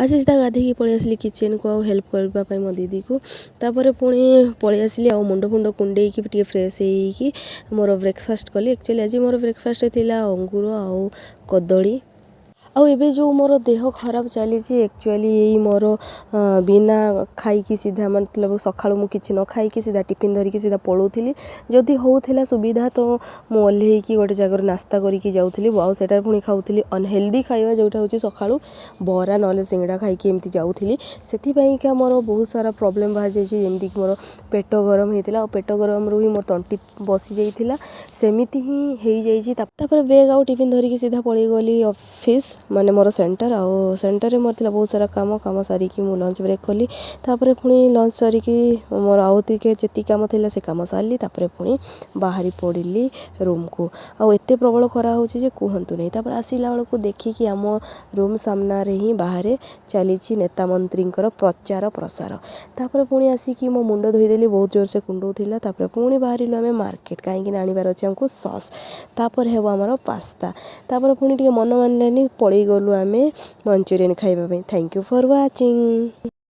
ଆଜି ସିଧା ଗାଧେଇକି ପଳେଇ ଆସିଲି କିଚେନ୍କୁ ଆଉ ହେଲ୍ପ କରିବା ପାଇଁ ମୋ ଦିଦିକୁ। ତାପରେ ପୁଣି ପଳେଇ ଆସିଲି ଆଉ ମୁଣ୍ଡ ଫୁଣ୍ଡ କୁଣ୍ଡେଇକି ଟିକେ ଫ୍ରେଶ୍ ହେଇକି ମୋର ବ୍ରେକଫାଷ୍ଟ କଲି। ଆକ୍ଚୁଆଲି ଆଜି ମୋର ବ୍ରେକଫାଷ୍ଟ ଥିଲା ଅଙ୍ଗୁର ଆଉ କଦଳୀ। ଆଉ ଏବେ ଯେଉଁ ମୋର ଦେହ ଖରାପ ଚାଲିଛି, ଆକ୍ଚୁଆଲି ଏଇ ମୋର ବିନା ଖାଇକି ସିଧା, ମତଲବ ସକାଳୁ ମୁଁ କିଛି ନ ଖାଇକି ସିଧା ଟିଫିନ୍ ଧରିକି ସିଧା ପଳାଉଥିଲି। ଯଦି ହେଉଥିଲା ସୁବିଧା ତ ମୁଁ ଓହ୍ଲେଇକି ଗୋଟେ ଜାଗାରୁ ନାସ୍ତା କରିକି ଯାଉଥିଲି ଆଉ ସେଇଟା ପୁଣି ଖାଉଥିଲି ଅନହେଲ୍ଦି ଖାଇବା, ଯେଉଁଟା ହେଉଛି ସକାଳୁ ବରା ନହେଲେ ସିଙ୍ଗଡ଼ା ଖାଇକି ଏମିତି ଯାଉଥିଲି। ସେଥିପାଇଁକା ମୋର ବହୁତ ସାରା ପ୍ରୋବ୍ଲେମ୍ ବାହାରିଯାଇଛି। ଯେମିତିକି ମୋର ପେଟ ଗରମ ହେଇଥିଲା ଆଉ ପେଟ ଗରମରୁ ହିଁ ମୋର ତଣ୍ଟି ବସିଯାଇଥିଲା, ସେମିତି ହିଁ ହେଇଯାଇଛି। ତାପରେ ବ୍ୟାଗ୍ ଆଉ ଟିଫିନ୍ ଧରିକି ସିଧା ପଳେଇଗଲି ଅଫିସ୍, ମାନେ ମୋର ସେଣ୍ଟର। ଆଉ ସେଣ୍ଟରରେ ମୋର ଥିଲା ବହୁତ ସାରା କାମ। କାମ ସାରିକି ମୁଁ ଲଞ୍ଚ ବ୍ରେକ୍ କଲି। ତାପରେ ପୁଣି ଲଞ୍ଚ ସାରିକି ମୋର ଆଉ ଟିକେ ଯେତିକି କାମ ଥିଲା ସେ କାମ ସାରିଲି। ତାପରେ ପୁଣି ବାହାରି ପଡ଼ିଲି ରୁମ୍କୁ। ଆଉ ଏତେ ପ୍ରବଳ ଖରା ହେଉଛି ଯେ କୁହନ୍ତୁ ନାହିଁ। ତାପରେ ଆସିଲା ବେଳକୁ ଦେଖିକି ଆମ ରୁମ୍ ସାମ୍ନାରେ ହିଁ ବାହାରେ ଚାଲିଛି ନେତା ମନ୍ତ୍ରୀଙ୍କର ପ୍ରଚାର ପ୍ରସାର। ତାପରେ ପୁଣି ଆସିକି ମୋ ମୁଣ୍ଡ ଧୋଇଦେଲି, ବହୁତ ଜୋରସେ କୁଣ୍ଡଉଥିଲା। ତାପରେ ପୁଣି ବାହାରିଲୁ ଆମେ ମାର୍କେଟ, କାହିଁକି ନା ଆଣିବାର ଅଛି ଆମକୁ ସସ୍, ତାପରେ ହେବ ଆମର ପାସ୍ତା। ତାପରେ ପୁଣି ଟିକେ ମନ ମାନିଲାନି, ପଳେଇଗଲୁ ଆମେ ମଞ୍ଚୁରିଆନ୍ ଖାଇବା ପାଇଁ। Thank you for watching.